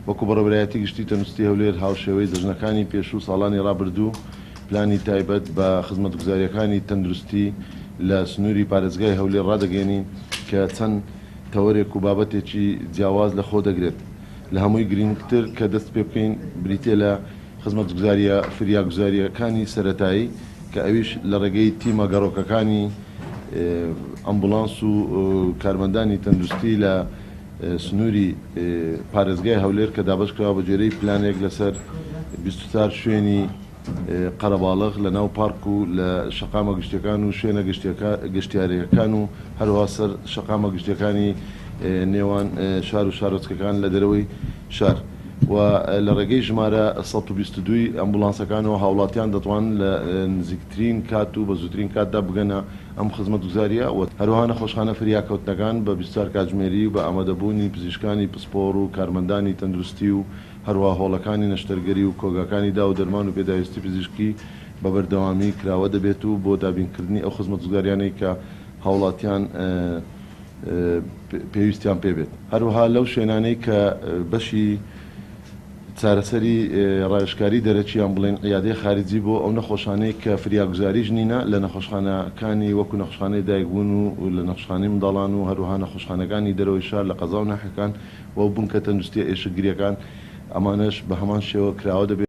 وەکو بەڕێوەبەرایەتی گشتی تەندروستی هەولێر هاوشێوەی جەژنەکانی پێشوو ساڵانی ڕابردوو پلانی تایبەت بە خزمەتگوزارییەکانی تەندروستی لە سنووری پارێزگای هەولێر ڕادەگەیەنین کە چەند تەوەرێک و بابەتێکی جیاواز لە خۆ دەگرێت لە هەمووی گرینگتر کە دەست پێ بکەین بریتیە لە خزمەتگوزارییە فریاگوزارییەکانی سەرەتایی کە ئەویش لە ڕێگەی تیمە گەڕۆکەکانی ئەمبوڵانس و کارمەندانی تەندروستی لە سنووری پارێزگای هەولێر کە دابەشکراوە بە گوێرەی پلانێک لەسەر 24 شوێنی قەرەباڵغ لە ناو پارک و لە شەقامە گشتیەکان و شوێنە گەشتیارییەکان و هەروەها سەر شەقامە گشتیەکانی نێوان شار و شارۆچکەکان لە دەرەوەی شار و لە ڕێگەی ژمارە 122 ی ئەمبوڵانسەکانەوە هاوڵاتیان دەتوانن لە نزیکترین کات و بە زووترین کاتدا بگەنە ئەم خزمەتگوزارییە و هەروەها نەخۆشخانە فریاکەوتنەکان بە 24 کاتژمێری و بە ئامادەبوونی پزیشکانی پسپۆڕ و کارمەندانی تەندروستی و هەروەها هۆڵەکانی نەشتەرگەری و کۆگاکانی داو و دەرمان و پێداویستی پزیشکی بە بەردەوامی کراوە دەبێت و بۆ دابینکردنی ئەو خزمەتگوزاریانەی کە هاوڵاتیان پێویستیان پێ بێت. هەروەها لەو شوێنانەی کە بەشی چارەسەری ڕاوێژکاری دەرەکی یان بڵێین عیادەی خارجی بۆ ئەو نەخۆشانەی کە فریاگوزاریش نینە لە نەخۆشخانەکانی وەکو نەخۆشخانەی دایکبوون و لە نەخۆشخانەی منداڵان و هەروەها نەخۆشخانەکانی دەرەوەی شار لە قەزا و ناحیەکان و بنکە تەندروستیە ئێشکگریەکان ئەمانەش بە هەمان شێوە کراوە دەبێت.